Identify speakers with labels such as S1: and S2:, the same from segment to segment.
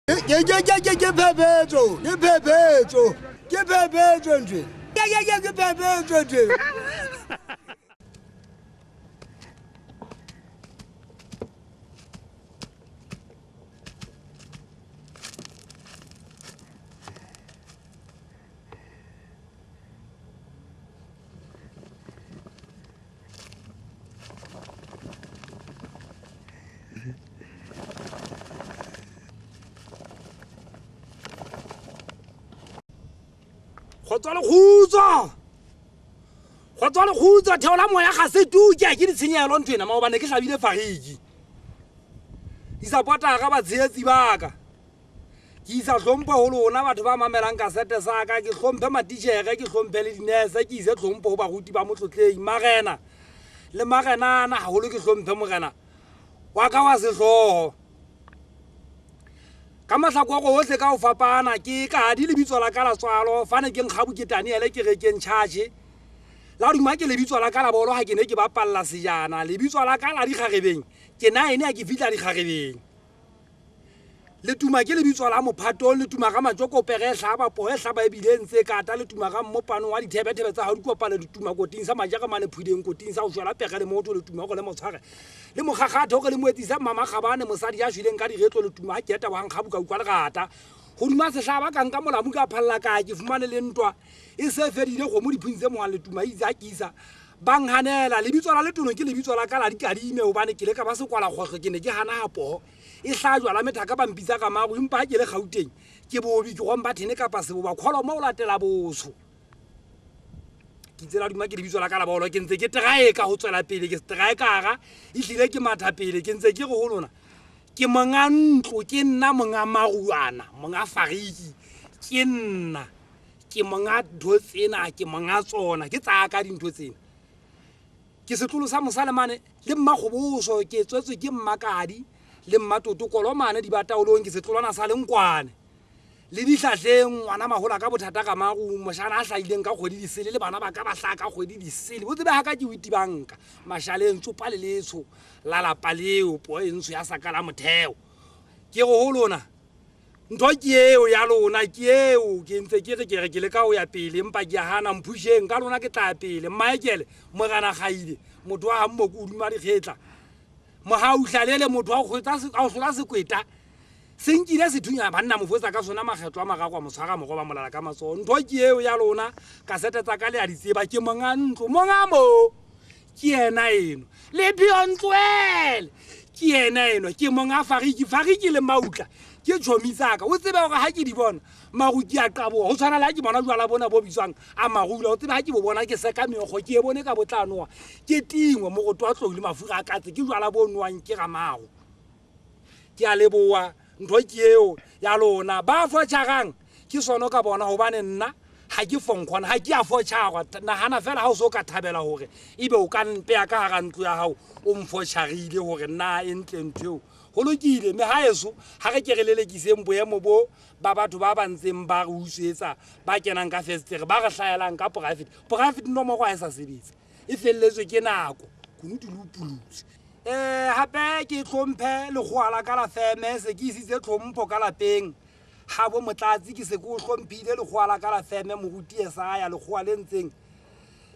S1: Ke ke ke ke ke phephetso, ke phephetso, ke phephetso ntwe. Ke ke ke ke phephetso ntwe.
S2: Kgotso le kgutso kgotso le kgutso theola moya ga se tuke ke ditshenyegelo ntho ena maobane ke hlabile fariki disapotaka batsheetsi baka Ke isa hlompho ho lona batho ba mamelang kasete sa ka, ke hlomphe matitjhere, ke hlomphe le dinese, ke ise hlompho ho baruti ba motlotlei, marena le marenana, haholo ke hlomphe morena wa ka wa sehlooho. Ka mahlakore ohle ka ho fapana, ke kadi lebitso la ka la tswalo, fane ke nkgabu ke Daniele kerekeng tjhatjhe. La duma ke lebitso la ka la bolo ha ke ne ke bapalla sejana, lebitso la ka la dikgarebeng ke naene ha ke fihla dikgarebeng. Letuma ke lebitso la mophatong, letuma ga matšoko pere e hlaba, poo e hlaba ebile e ntse e kata, letuma ga mmopano wa dithebethebe tsa gau dikopane, letuma koting sa majeremane phudeng koting sa go šwela pere le motho, letuma gore le mo tshware le mo kgakgathe gore le mo etsise mmamakgabane mosadi ya šweleng ka diretlo, letuma ga ke eta wa nkga boka utlwa lerata godima sehlaba ka nka molamu ka phalla ka ke fumane le ntwa e se fedile kgomo di phuntse moang letuma itse ha ke isa ba nghanela lebitso la letono ke lebitso la ka la dikadime hobane ke le ka ba sekwalakgohlo ke ne ke hana ha poho E hlajwa la methaka ba mpitsa ka maru empa ha ke le Gauteng ke bobi ke gomba thene kapa seboba kholomo o latela botsho. Ke itse la duma ke lebitso la ka la bolo ke ntse ke teraeka ho tswela pele ke seteraekara ehlile ke matha pele ke ntse ke re ho lona ke monga ntlo ke nna monga maruana monga fariki ke nna ke monga ntho tsena ke monga tsona ke tsaka dintho tsena. Ke setlolo sa Mosalemane le Mmakgoboso, ke tswetswe ke Mmakadi le Mmatoto Kolomane dibataolong, ke setlolwana sa Lenkwane le Dihlahleng, ngwana mahola ka bothata ka maru, moshana a hlahileng ka kgwedi disele le bana ba ka ba hlaha ka kgwedi disele, o tsebe haka ke Witbanka, Mashaleng, tsopa le letsho la lapa leo, poo e ntsho ya saka la motheo. Ke re ho lona, Ntho ke eo ya lona, ke eo. Ke ntse ke re ke re ke leka ho ya pele, empa ke a hana. Mphušeng, ka lona ke tla ya pele. Mmaekele, Morena Kgaile, motho wa Hammoko hodima dikgetla. Mohau Hlalele, motho wa ho hlola sekweta. Se nkile sethunya, banna mo fotsa ka sona makgetlo a mararo, a mo tshwara mo roba molala ka matsoho. Ntho ke eo ya lona, kasete tsa ka le a di tseba. Ke monga ntlo, monga mo. Ke yena eno. Lepheo ntlohele. Ke yena eno. Ke monga Fariki. Fariki le Mautla ke tšhomi tsaka. O tsebe gore ha ke di bona, maru ke a qaboha. Ho tshwana le ha ke bona jwala bona bo bitswang a marula. O tsebe ha ke bo bona ke seka meokgo, ke e bone ka bo tla nowa. Ke tingwe moroto wa tlou le mafura a katse. Ke jwala bo nowang ke ramago. Ke a leboha. Ntho ke eo ya lona. Ba fotjharang ke sono ka bona hobane nna ga ke fonkgona ga ke a fotšhagwa. Nagana fela ga o se o ka thabela gore ebe o ka mpeya ka gara ntlo ya gago o mfotšharile gore na e ntle ntho eo. Go lokile, mme ga eso ga re ke re lelekiseng boemo bo ba batho ba ba ntseng ba re utswetsa ba kenang ka festere ba re hlaelang ka poraefete. Poraefete nomoro ga e sa sebetsa, e feleletswe ke nako, kunutu le upulutse. Um gape ke hlomphe lekgowa la ka la feme, se ke isitse tlhompho ka lapeng gabo Motlatsi, ke se ke o hlomphile lekgowa la ka la feme moruti Esaya, lekgowa le ntseng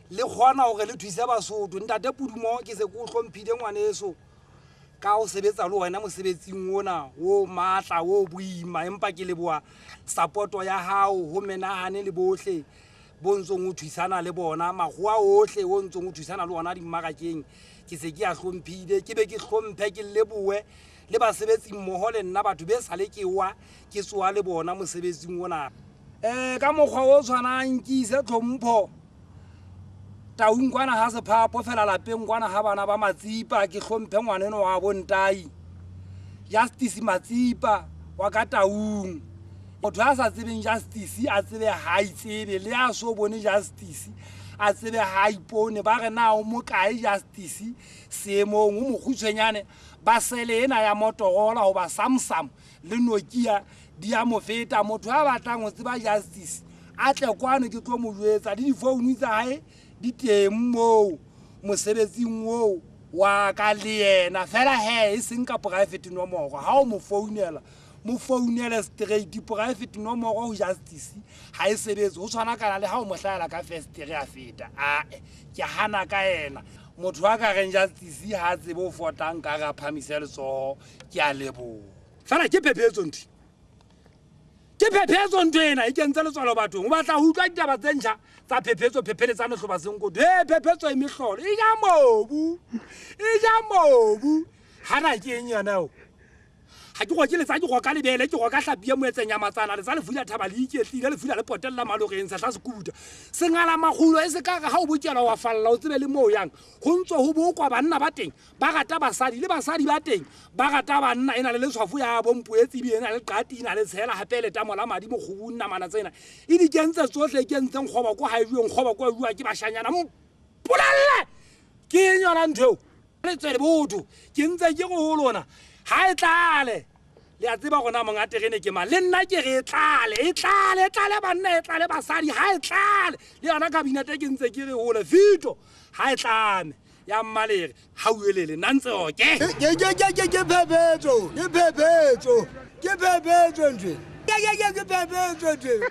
S2: le kgona gore le thuse Basotho. Ntate Pudumo, ke se ke o hlomphile ngwaneso ka go sebetsa le wena mosebetsing ona o maatla o boima, empa ke leboa sapoto ya gago go menagane le bohle bo ntsong o thusana le bona, makgowa ohle o ntsong o thusana le ona dimmarakeng, ke se ke a hlomphile. Ke be ke hlomphe ke leboe le basebetsi mmoho le nna, batho be sale ke wa ke tsoa le bona mosebetsing ona. Um ka mokgwa o tshwanang ke ise tlhompho taung kwana ga sephapo fela lapeng kwana ga bana ba Matsipa, ke hlomphe ngwaneno wa bontai Justice Matsipa wa ka taung. Motho a sa tsebeng Justice a tsebe ha itsebe, le a so bone Justice a tsebe ha ipone. Ba re na o mokae Justice seemong, o mokgutshwenyane ba sele ena ya Motorola goba Samsung le Nokia di a mo feta. Motho a batlang go tseba Justice a tle kwano ke tlo mo jwetsa, le difounu tsa hae di teng moo mosebetsing oo wa ka le yena fela he e seng ka poraefete nomoro. Ha o mo founela Mo founele straight, poraefete nomoro ho Justice ha e sebetse, ho tshwana kana le ha o mo hlahela ka festere a feta. Ae, ke hana ka yena. Motho a ka reng Justice ha a tsebe ho fota nka re a phamise letsoho, ke a leboha. Fela ke phephetso ntho. Ke phephetso ntho ena e kentse letswalo bathong. O batla ho utlwa ditaba tse ntjha tsa phephetso phepheletsane hloba senkoto. He phephetso e mehlolo. E ja mobu. E ja mobu. Hana ke eng yona eo? Ga ke goke letsa ke goka lebele ke goka hlapi ya moetseng ya matsana letsa lefula thaba le iketlile lefula le potella malogeng sehla se kuta sengala magulo e se ka re ga o bokela wa falla o tsebe le moo yang go ntse go bokwa banna ba teng ba rata basadi le basadi ba teng ba rata banna e na le letshwafo ya bompo e tsibi e na le qati e na le tshela gape letamo la madi mokgobung namana tsena e di kentse tsotlhe e kentseng kgoba ko ga e jueng kgoba ko e jua ke bashanyana mpolelle ke eng yona ntho eo Le tswele botho, ke ntse ke re ho lona, ha e tlale. Le a tseba gona monga terene ke mang? Le nna ke re e tlale, e tlale, e tlale banna, e tlale basadi, ha e tlale. Le yona kabinete ke ntse ke re hole, Vito, ha e tlame. Ya mmalere, ha uelele, nna ntse oke.
S1: Ke ke ke ke ke phephetso, ke phephetso, ke phephetso ntho ena. Ke ke ke ke phephetso ntho ena.